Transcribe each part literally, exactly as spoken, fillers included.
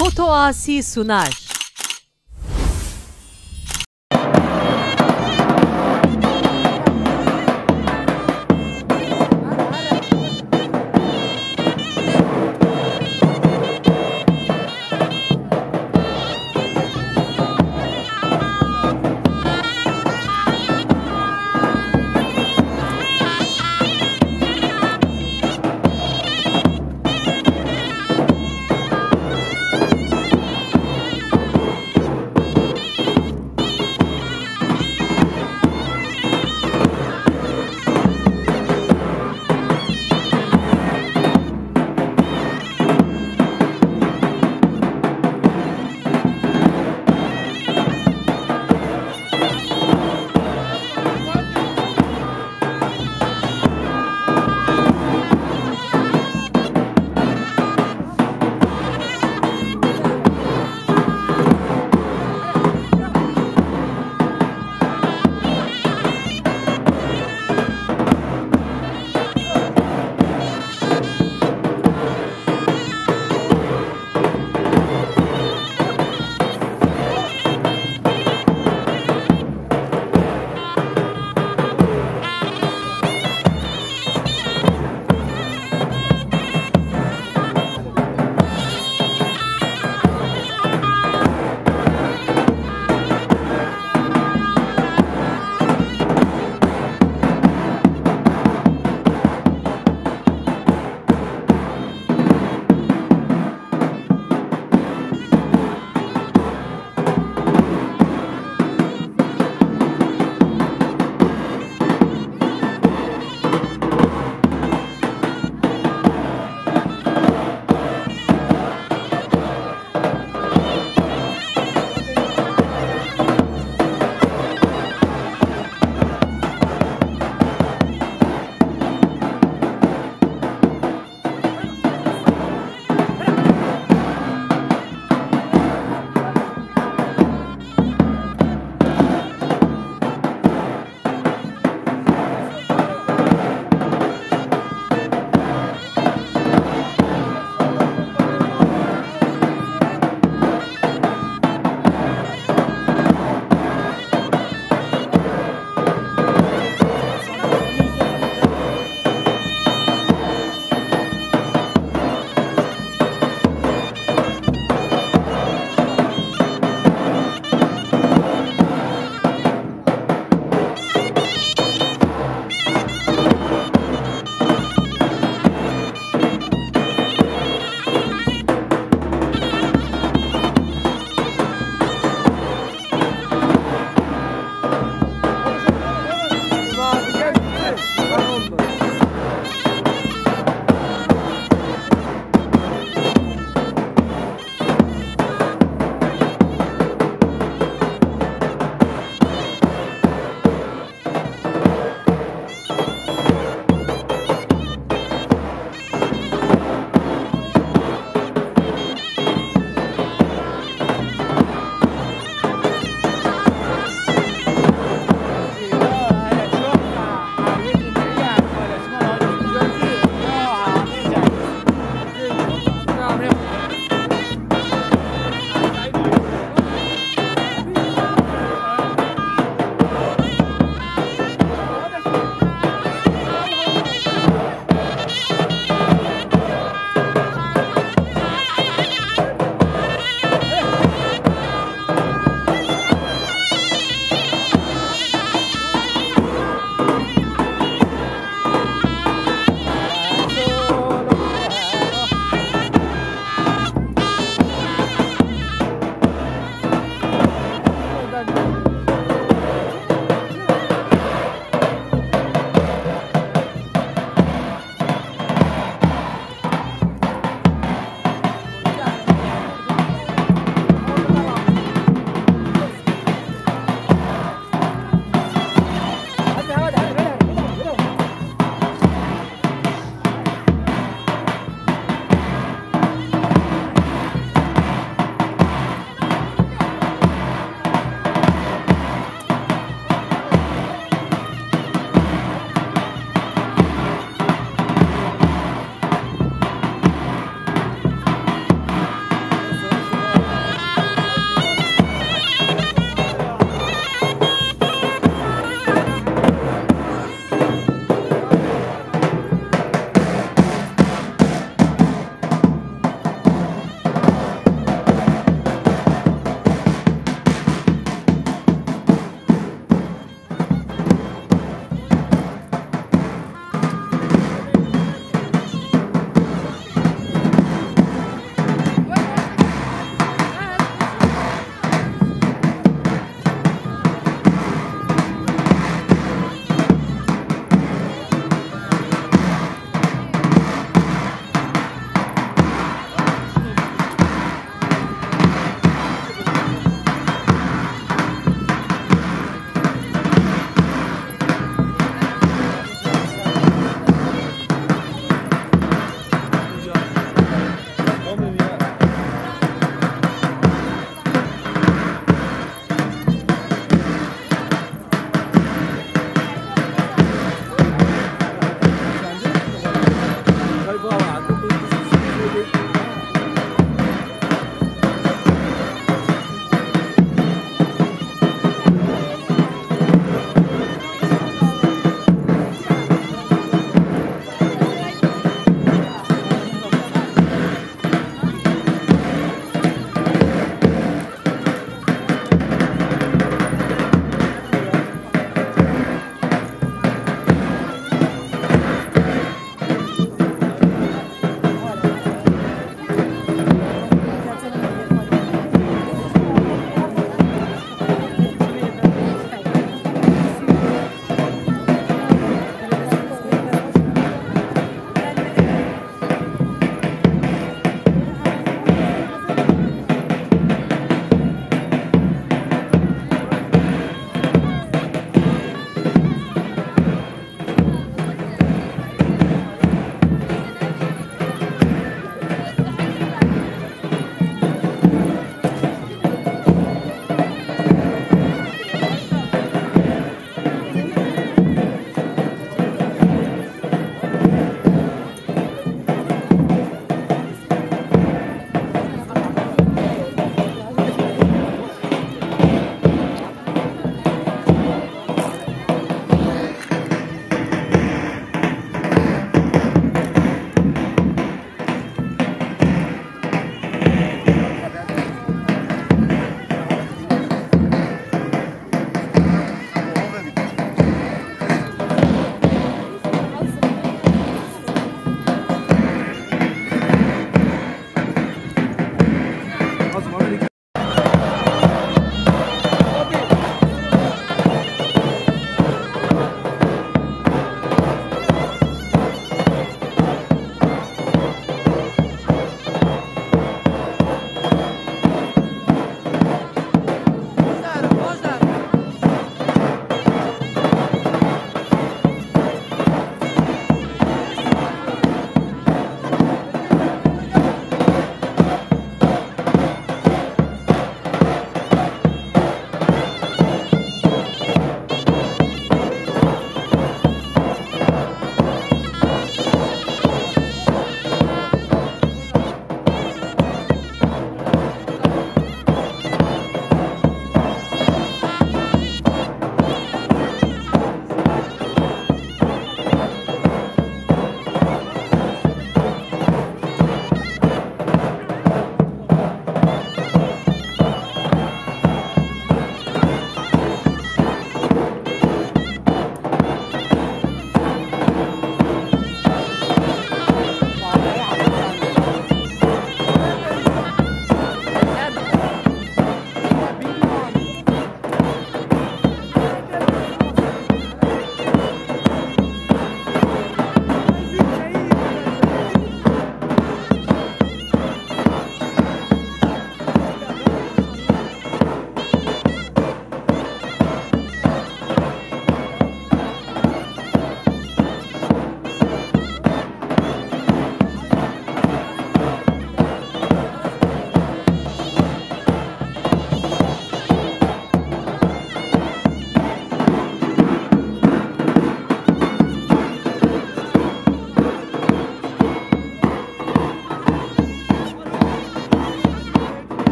Fotoasi Sunar.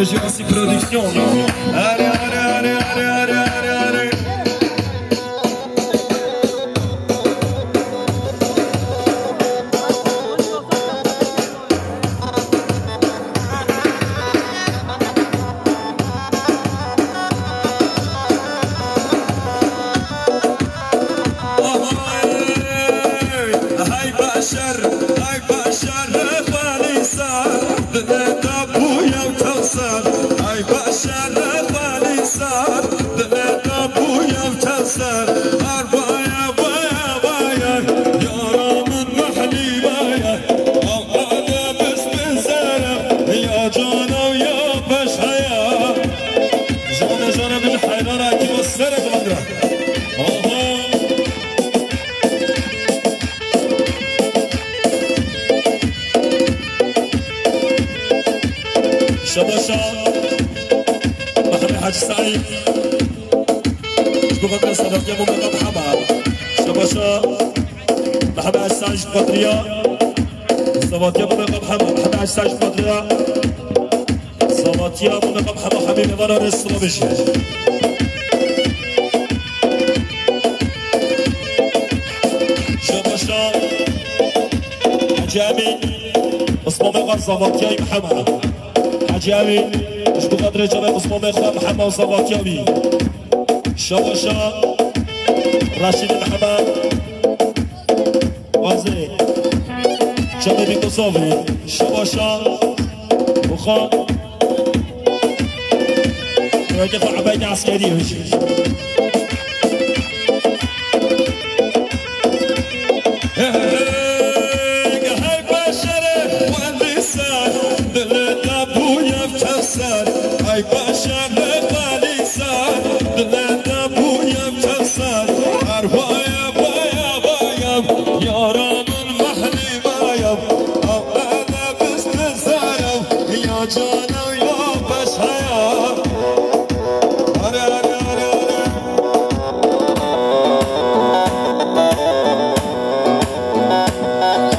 Jurassic Production. Are, are, are. Hey, hey, başar, hey, başar, xalîsa, dilê te bûye tewsar, hey, başar, xalîsa, dilê te bûye tewsar, her baya, baya, baya, yara min mehlî baya, ew ele bist bizere, ya cana ya beş haya. Jana, jana, bijî heyran, akî, serek lan. Aha. Şebaşa Mehmet Hacı Said. Ji bo xatir Sabatya Mehmet Hema. Şebaşa Mehmet Hacı Said ji Xatriya. Sabatya Mehmet Hema. Mehmet Hacı Said ji Xatriya. Sabatya Mehmet Hema, Hemî Mevana Resula bêje. Şebaşa Hacı Emin, Osman Bey Sabatya Mehema. Hacı Emin, ji bo xatirê çavê Osman Bey Mehema Sabatya wî. Şebaşa Raşîd Mehema. Wazê. Çavê Bîkosovî. Şebaşa. Buxa. Weke xwe ebeyde eskerî hişî. Hey, hey, hey, hey, beşere, wendî ser, dilê te bûye kevser. Ay beşere, xalî ser, dilê te bûye kevser. Her waya, waya, waya, yara min mehlî waya. Ew ele bist bizere, ya cana ya beş haya. Are, are, are, are.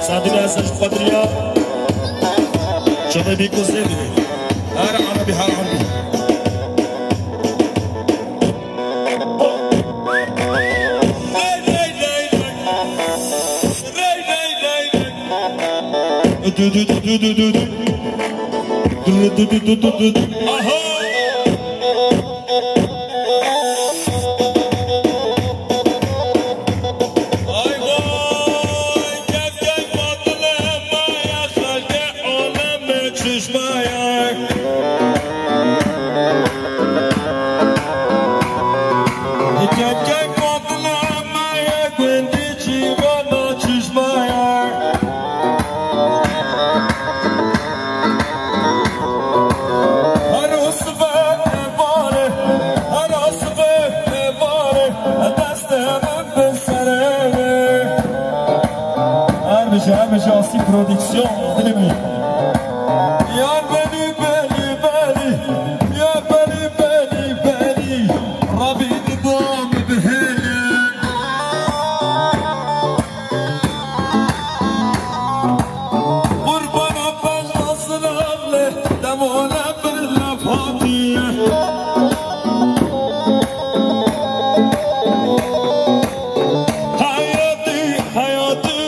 Sadî ez ji Xatriya. Çavê Bîkosê bîne. Her erebî, her erebî. Ley, ley, ley, ley. Ley, ley, ley, ley. Du, du, du. Du, du, du, du, du. Aha. Ay vay, gel, gel, Fatile, maya, xelke, aleme, çişmaya. Gel, gel, Fatile, maya, gundî, cîvana, çişmaya. Her o sibe evare, her o sibe evare, destê min bi serê wê. Her bijî, her bijî Asî Prodüksiyon, dilê min. Yar belî, belî, belî, yar belî, belî, belî, Rabî dida min bihêlî. Qurbana pejna sinavle, demone birle fatiye. Hayatî, hayatî,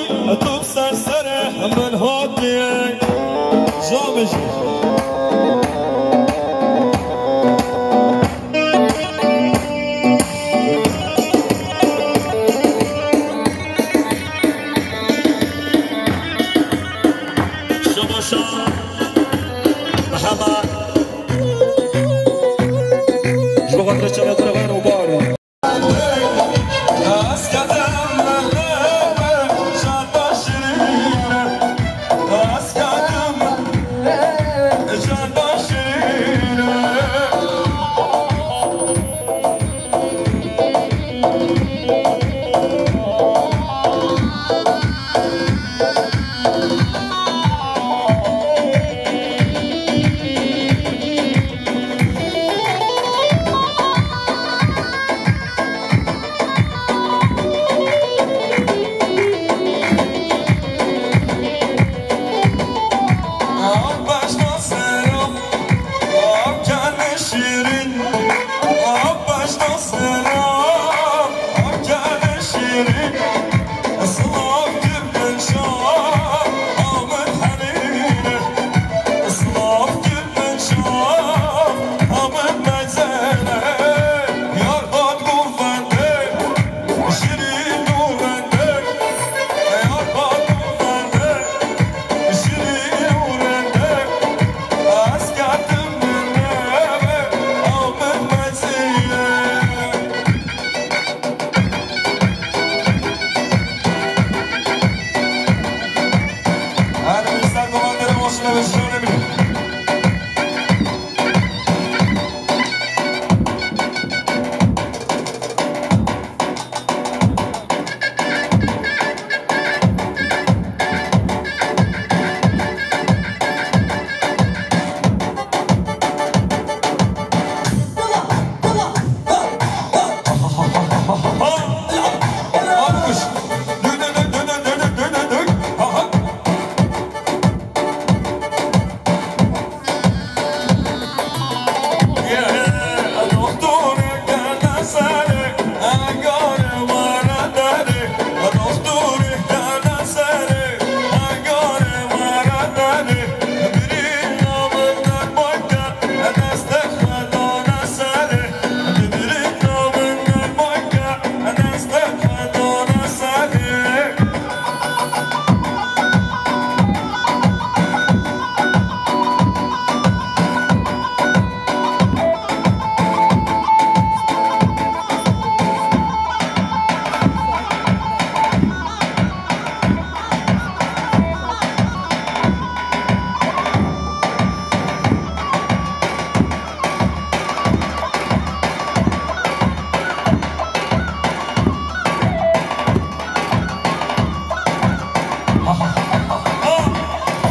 tu ser serê min hatiye. Jamijî. Şebaşa Mehema. Ji bo xatirê çavê xwe re bar.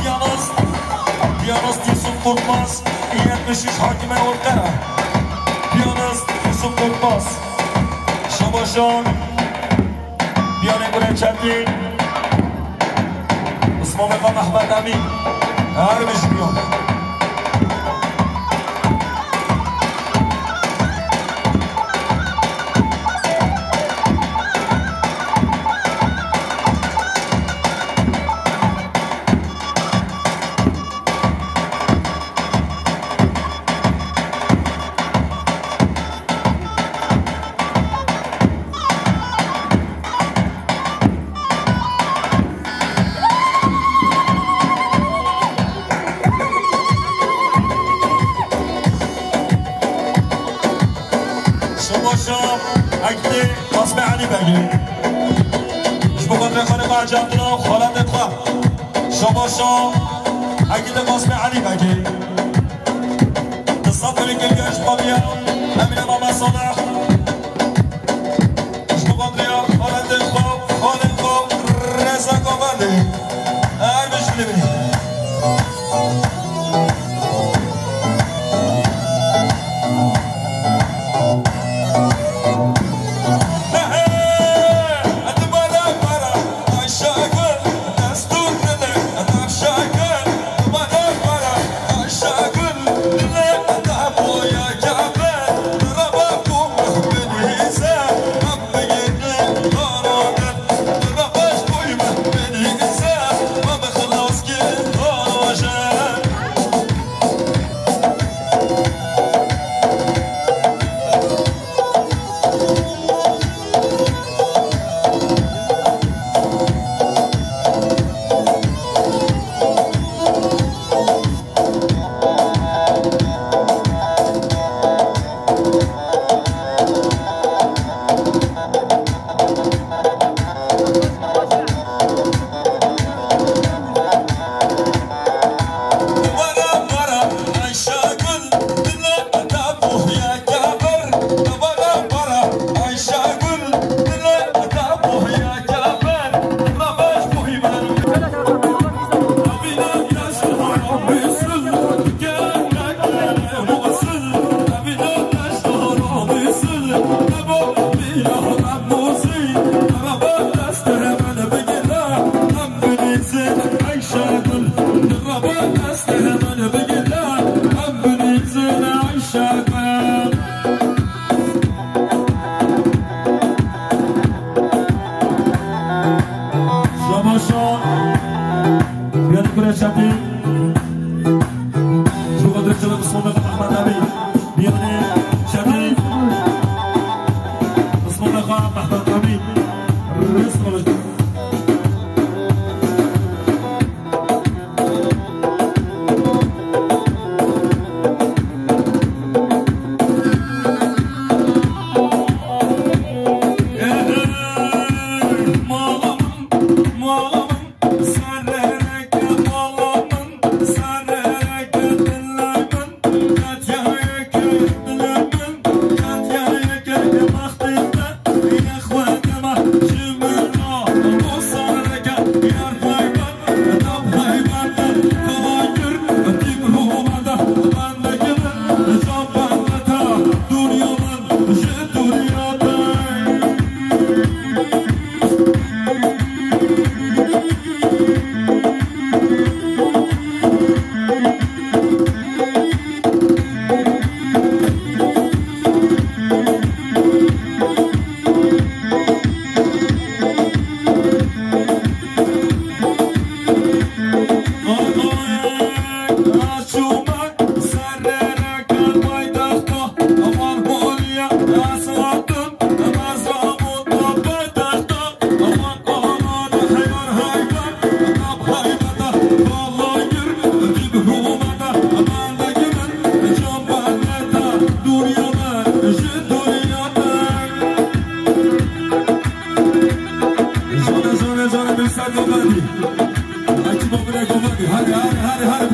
Piyanist, piyanist Yusuf Korkmaz, yetmiş üç Hakime Orkara. Piyanist Yusuf Korkmaz. Şabaşan. Piyanê Kurê Çetîn. Ismamê xwe Mehmet Emîn. Her bijî piyan. Şabaşa Hektê Qasmê Elî Begê. Ji bo xatirê xalê xwe Hecî Abdullah û xalatê xwe. Şabaşa Hektê Qasmê Elî Begê. Di sed û yekê gel ji xwe biya Emîne Mame Salih. Ji bo xatirê xalatê xwe, xalê xwe, Reza Govendê. Her bijî li bî. Şabaşa Piyanê Kurê Çetîn. Ji bo xatirê Çelik Osman Mehmet Emîn. Piyanê Çetîn. Osman Mehmet Emîn. Rizq olsun. Hadi, hadi, hadi, hadi, hadi.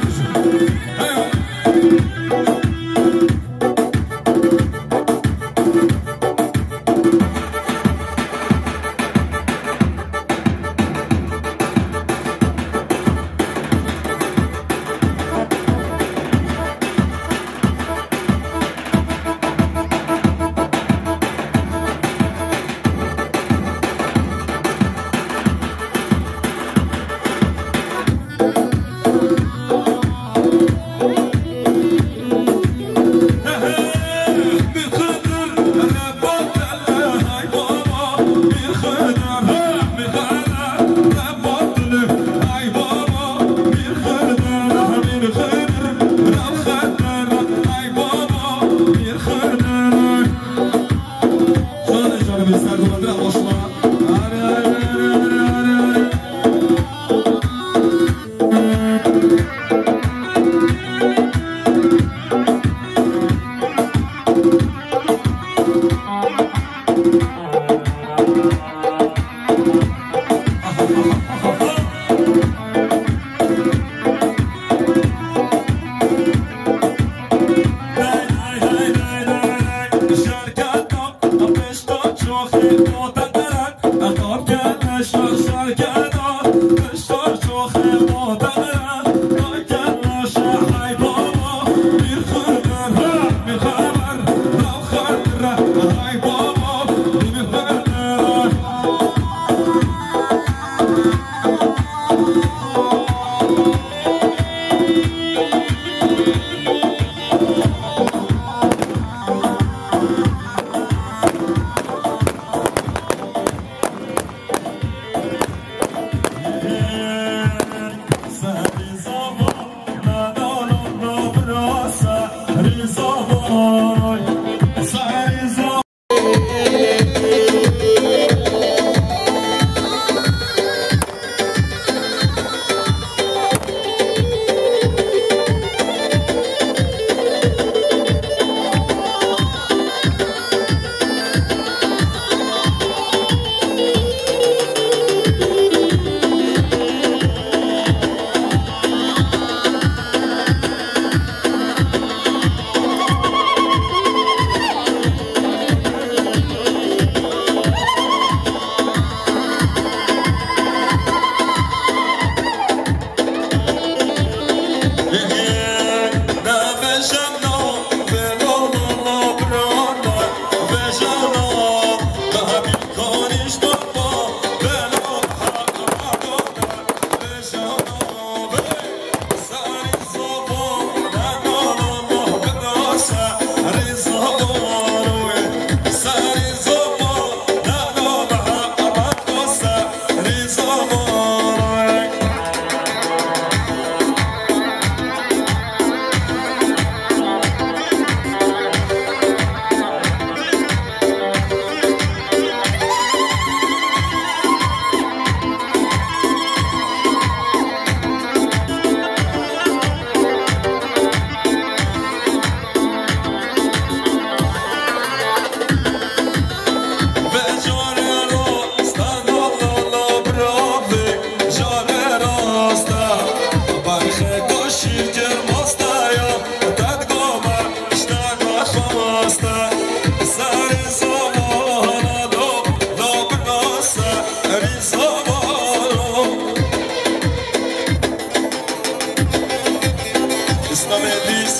Îslamê Îdrîs,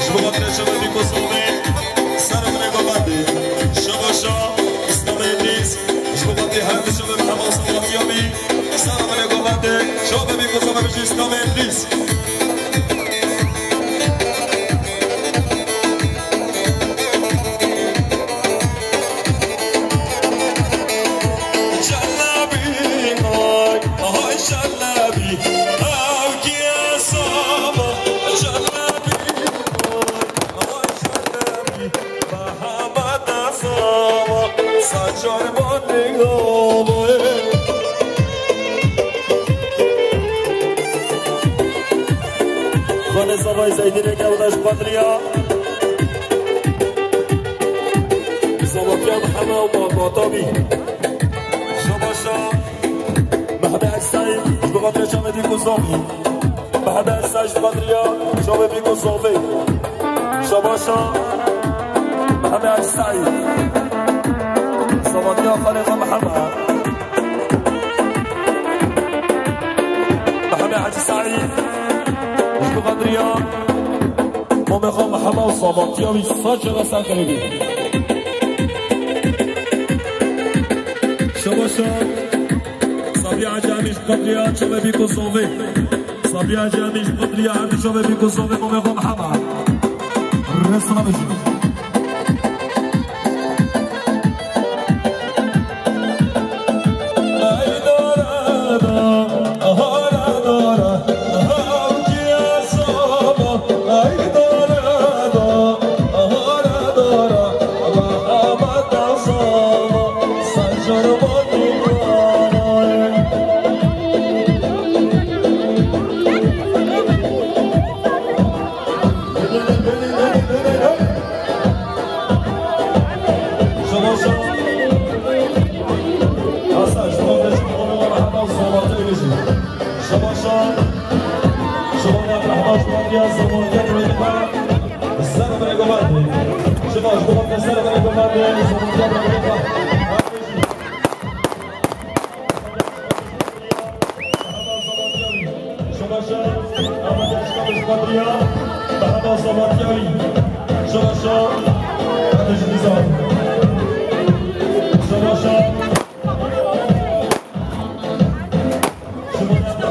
ji bo xatirê şevê bî Kosovê, ser binê govendê. Şebaşa, Îslamê Îdrîs, ji bo xatirê her du şevê bi hema saxlamiya bî, ser binê govendê. Şevê bî Kosovê, bijî Îslamê Îdrîs. Xanê Savayî Zeydînê kewda ji Patriya. Zalatiya Miheme û Matabî. Şabaşa Mehmet Hüseyin. Ji bo xatirê çavê bîk û zovî. Mehemê Ecsa ji bo xatirê ya çavê bîk û zovî. Şabaşa Mehemê Ecsa. Savatiya xalê xwe Mehemê. Mehemê Ecsa. Ji bo xatirê ya Mamê xwe Mehema û Sabatiya wî saçe ve ser kirê bî. Şabaşa Sabiya Hacî Emî ji Qadriya çavê bîk û zovê. Sabiya Hacî Emî ji Qadriya her du çavê bîk û zovê Mamê xwe Mehema. Resna bijî. Şabaşa. Hasan, ji bo xwe ji bo xwe merheba, Zobatê bêjin. Şabaşa. Ji bo Abdurrahman, ji bo Abdurrahman, ji bo Abdurrahman. Ser bi rêgovatê. Ji bo, ji bo xwe ser bi rêgovatê, Zobatê bi rêgovatê. Şabaşa, Ahmet Aşka Beşkadriya, Ahmet Sabatyavi. Şabaşa, Ateş Nizam. Şabaşa. Şabaşa.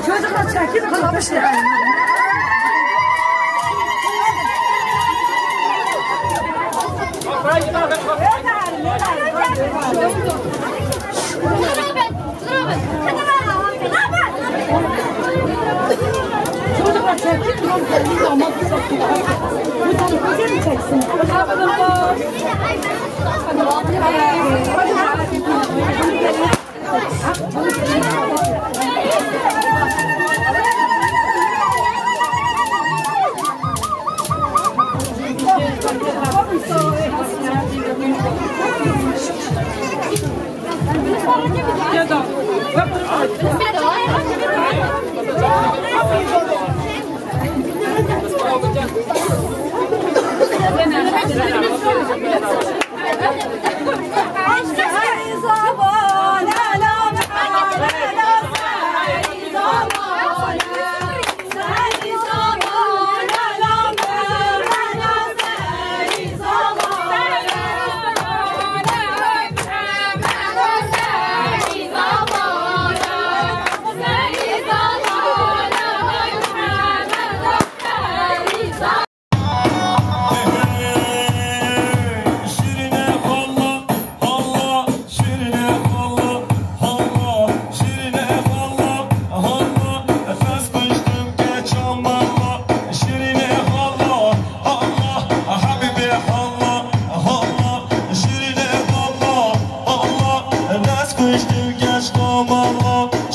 Çocuklar çekil, kalabalık. Çocuklar çekil, kalabalık. Bu tarafa gelin çeksin.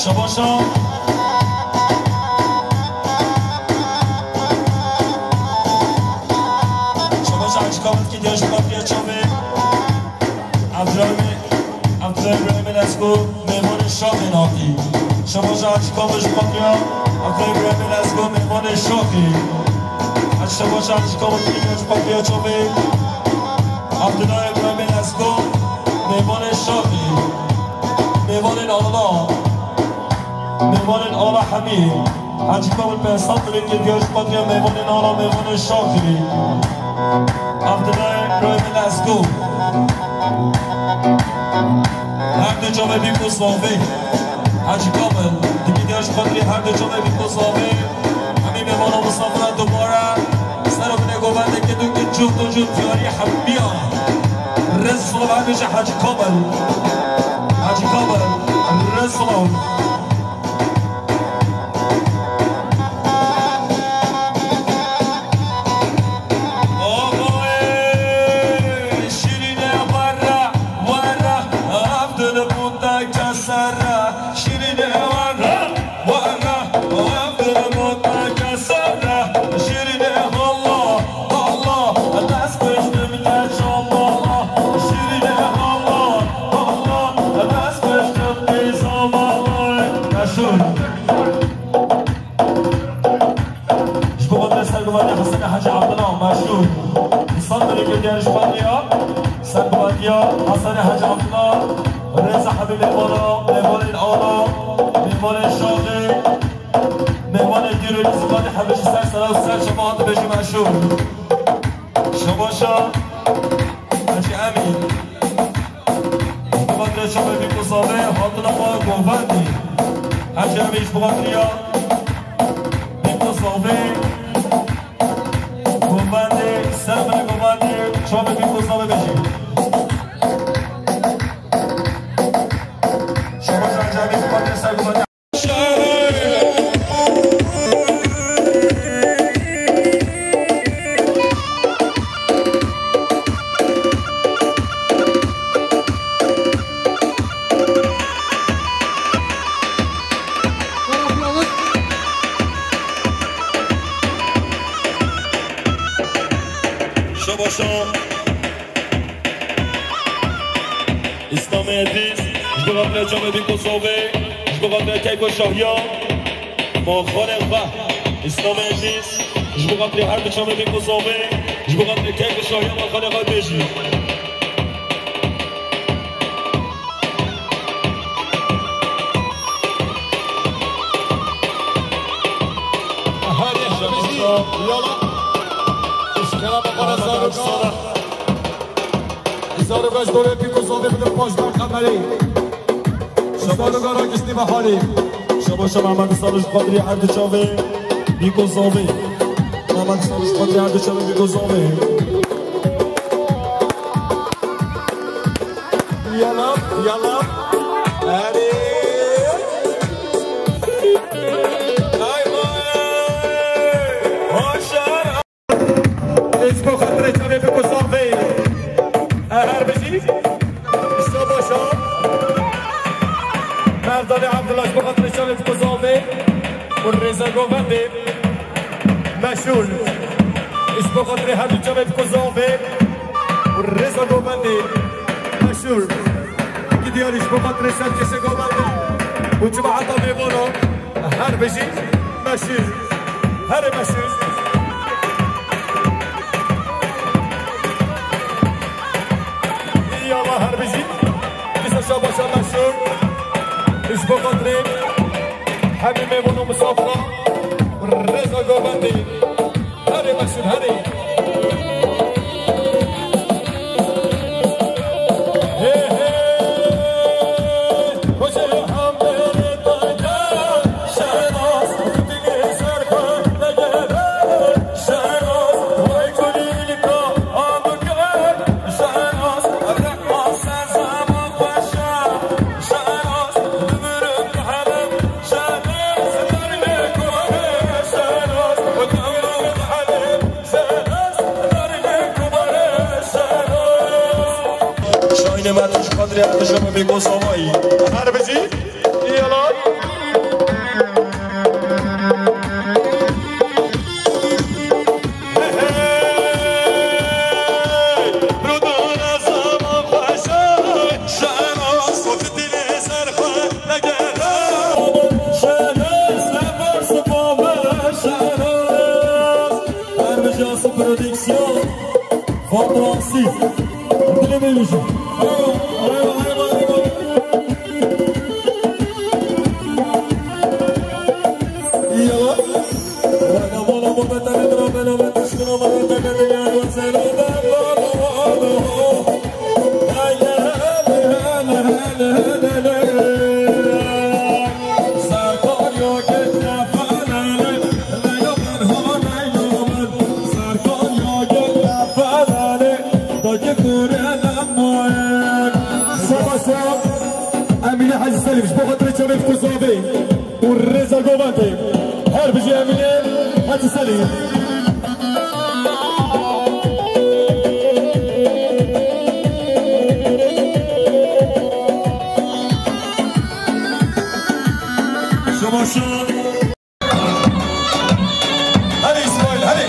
Şabaşa. Şabaşa, çika min dikî diya ji xatirê çavê. Abdulrahim, Abdullah Ibrahim Lesko, mêvanê şaxê nakî. Şabaşa, çika min ji xatirê Abdullah Ibrahim Lesko, mêvanê şaxê. Şabaşa, çika min dikî diya ji xatirê çavê. Abdullah Ibrahim Lesko, mêvanê şaxê. Mêvanên ala. Mêvanên ala hemî. Hacî Kawil Behsat, rêkê diya ji xatirê mêvanên ala, mêvanên şaxî. Abdullah Ibrahim Lesko. Her du çavê bîk û zavê. Hacî Kamil, dibî diyar ji xatirî her du çavê bîk û zavê. Hemî mêvana misafira dubare. Ser û binê govendekê dûkî cût û cût diyarî hemiya. Rêz silav her bijî Hacî Kamil. Hacî Kamil, rêz silav. Şîrîne were, were, ev dil bû te kesere. Şîrîne were, were, ev dil bû te kesere. Şîrîne hala, hala, dest kuştim geç amala. Şîrîne hala, hala, dest kuştim teyz amala. Meşhur. Ji bo xatirê serguvatî Hesenê Hecî Abdullah meşhur. Misal berê kir diyar ji xatirî ya serguvatiya Hesenê Hecî Abdullah. Rêza hemî mêvana, mêvanên ala, mêvanên şaxê, mêvanên dîrokî zimanê hemî ji ser sera û ser çava hatibê jî meşhur. Şabaşa Hecî Emîn. Ji bo xatirê çavê bîk û zavê hatina xwe govendî. Hecî Emîn ji bo xatiriya bîk û zavê govendê, ser bine govendê, çavê bîk û zavê bijî. Şabaş Hecî Emîn ji bo xatirê ser govendê. Şabaşa. Îslamê Edîs, ji bo xatirê çavê bîk û zavê, ji bo xatirê keyf û şahiya malxanê xwe. Îslamê Edîs, ji bo xatirê her du çavê bîk û zavê, ji bo xatirê keyf û şahiya malxanê xwe bêjî. Her yek bijî, yala. Îşkera bixwara zarokar. Zarokar ji dorê bîk û zavê bidin paşdan kamerê. Zarokar giştî be halê. Şabaşa Mehmet Sarı ji xatirî her du çavê bîk û zavê. Mehmet Sarı ji xatirî her du çavê bîk û zavê. Yala, yala. Erê. Ay, ay. Hoşar. Ez bo xatirê çavê bîk û zavê. E, her bijî. Şabaşa. Merdanê Abdullah ji bo xatirê çavê bîk û zavê. Û rêza govendê. Meşhur. Ji bo xatirê her du çavê bîk û zavê û rêza govendê. Meşhur. Gidiyarî ji bo xatirê serkêşê govendê û cemaeta mêvana. Her bijî meşhur. Herê meşhur. Yala her bijî. Dîsa şabaşa meşhur. Ji bo xatirê hemî mêvan û misafira rêza govendê. Herê meşhur, herê. Hê, hê. Koçê Hambêrê Tayda, Şehnaz, dilê ser xwe negere. Şehnaz, vay kulîlka, amike. Şehnaz, rehma ser zema xweşe. Şehnaz, dimirim herim. Şehnaz, derdê kore. Şehnaz, dimirim herim. Şahinê me tu ji xatirê her dijî me bêko zavayî. Her bijî. Yala. Hey, hey. Rûdana zaman xweşa. Şehnaz, dilê ser xwe negere. Şehnaz, ne var sıfame, Şehnaz. Her bijî Asil Prodüksiyon, Fatma Asil. Dilê me bijî. Eyvallah, eyvallah, eyvallah. Yala. Wena mala mala tane dramela ve tişkina mala tane dramela ve tane dramela. Emîne Hecî Selîm ji bo xatirê çavê Kozavê û rêza govendê. Her bijî Emîne Hecî Selîm. Şabaş. Hadi İsmail, hadi.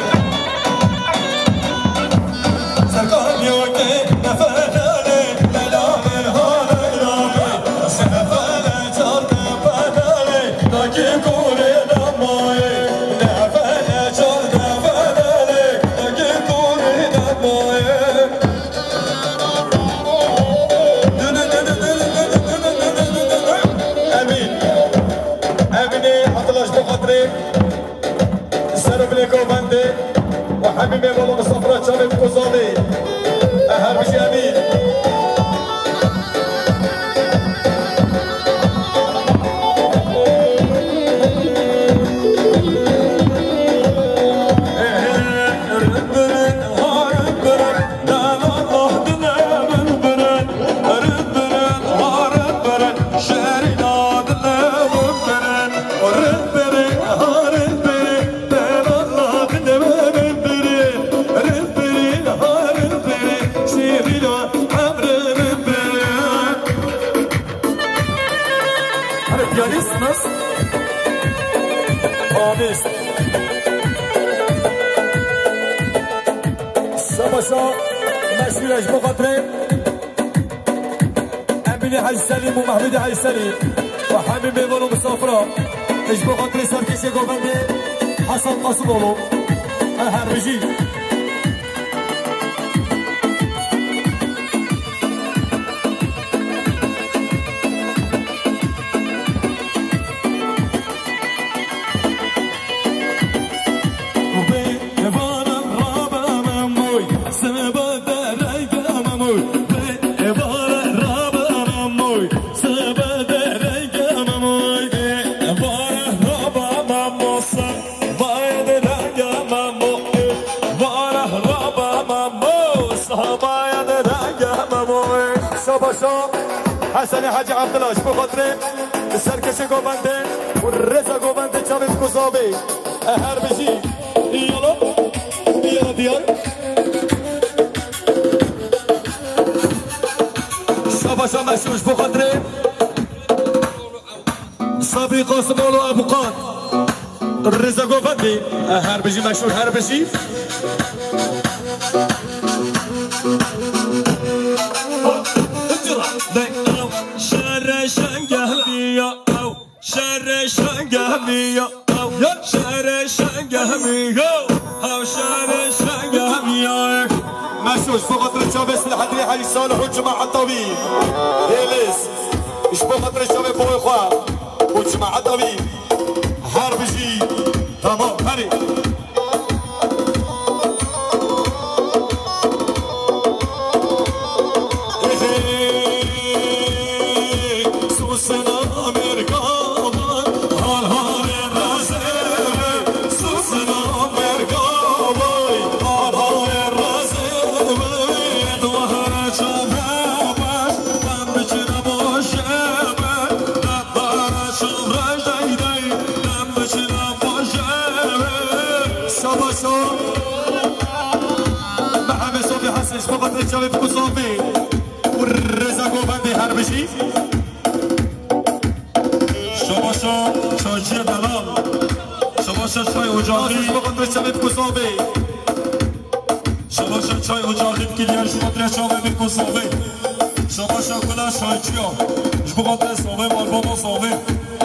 Emîn. Emînê Abdullah ji bo xatirê Serokê Govendê û hemî mêvanê misafira çavê bi Kozavê. E, her bijî Emîn. Piyanîst nas. Piyanîst. Şabaşa meşhûr e ji bo xatirê Emînê Hecî Selîm û Mehmûdê Hecî Selîm û hemî mêvan û misafira. Ji bo xatirê serkêşê govendê Hasan Qasimoğlu. E, her bijî. Şabaşa Hesenê Hecî Abdullah ji bo xatirê serkêşê govendê û rêza govendê çavê bi Kozavê. E, her bijî. Yala. Yala diyar. Şabaşa meşhûr ji bo xatirê Sabî Qasimoğlu Abuqat. Rêza govendê. Her bijî meşhûr, her bijî. Şerê şengehliya ew. Şerê şengehliya ew. Ya. Şerê şengehliya ew. Şerê şengehliya ew. Meşhûr, ji bo xatirê çavê Silahedînê Hecî Salih û cemaeta wî. Hêlês. Ji bo xatirê çavê boyê xwe û cemaeta wî. Her bijî. Tamam, herê. Şabaşo. Mehemê Sofî Hesen ji bo xatirê çavê bi Kozovê û rêza govendê her bijî. Şabaşo çayçiyê delal. Şabaşo çay ocağı. Ji bo xatirê çavê bi Kozovê. Şabaşa çay ocağı dikiliye ji xatirê çavê min ku sovê. Şabaşa kula çayçiya. Ji bo xatirê sovê, malbaba sovê.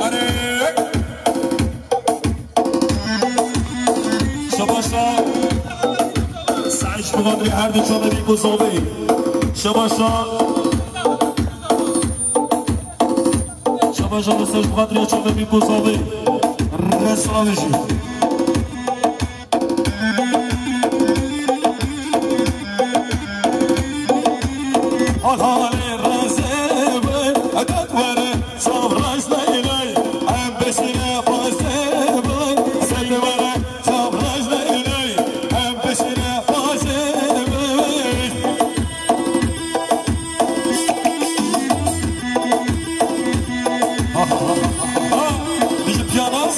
Erê! Şabaşa Saîd ji bo xatirê her du çavê min ku sovê. Şabaşa Şabaşa Rûsya ji bo xatirê çavê min ku sovê. Rê silavê jî. Halê razê be, edet were, çav raş leyley, em beşine bazê be, sed were, çav raş leyley, em beşine bazê be. Dijî piyanos.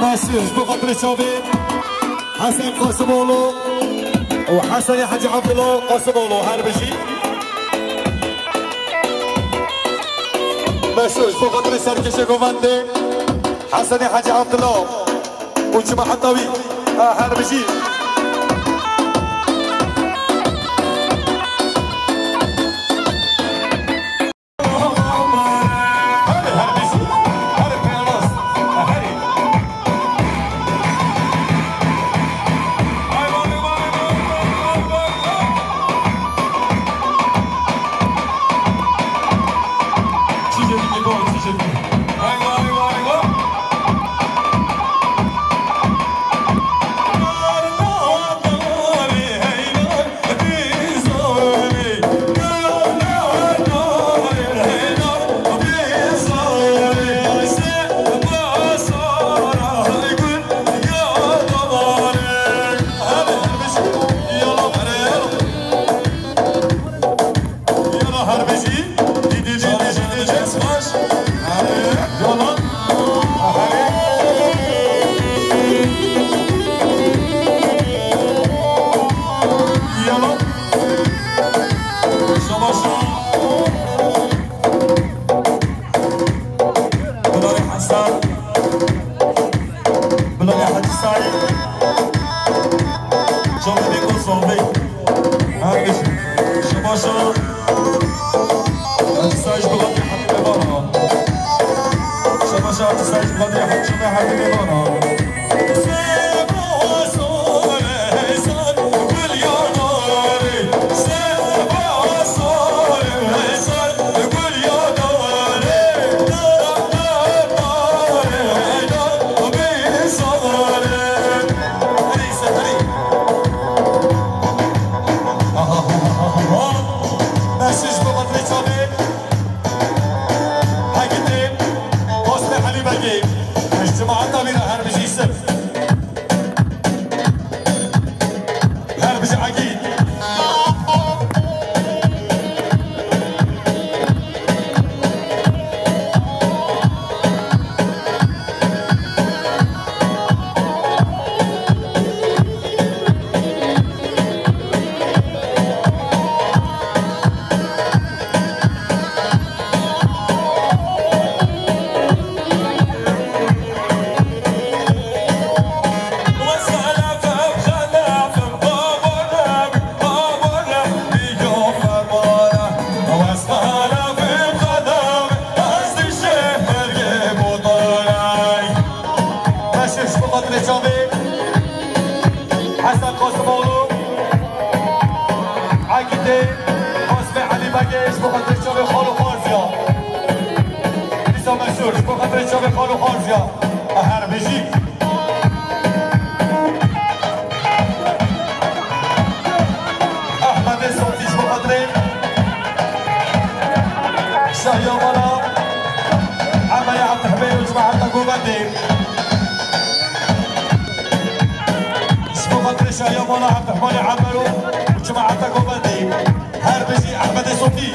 Mesûd, ji bo xatirê çavê Hesen Qasimoğlu û Hesenê Hecî Abdullah Qasimoğlu, her bijî. Mesûd, ji bo xatirê serkêşê govendê Hesenê Hecî Abdullah û cemaeta wî, her bijî. Bilalê Hecî Saîd. Çavê Bêko Zavê. Her bijî. Şebaşa Hecî Saîd ji Bilalê Hecî Mêvana. Şebaşa Hecî Saîd ji Bilalê Hecî Mêvana. Mesûd ji bo xatirê çavê Hegitê Qasmê Elî Begê, ji cemaeta wî re her bijî sir. Her bijî Egîd. Mesûd ji bo xatirê çavê Hesen Qasimoğlu, Egîdê Qasmê Elî Begê, ji bo xatirê çavê xalo Xarziya. Dîsa Mesûd, ji bo xatirê çavê xalo Xarziya. Her bijî. Ehmedê Sotî ji bo xatirê Şahiya Mala, Emeyê Evdihmê û cemaeta Govendê. Ji bo xatirê Şahiya Mala, Evdihmanê Emer û cemaeta Govendê. Her bijî Ehmedê Sotî.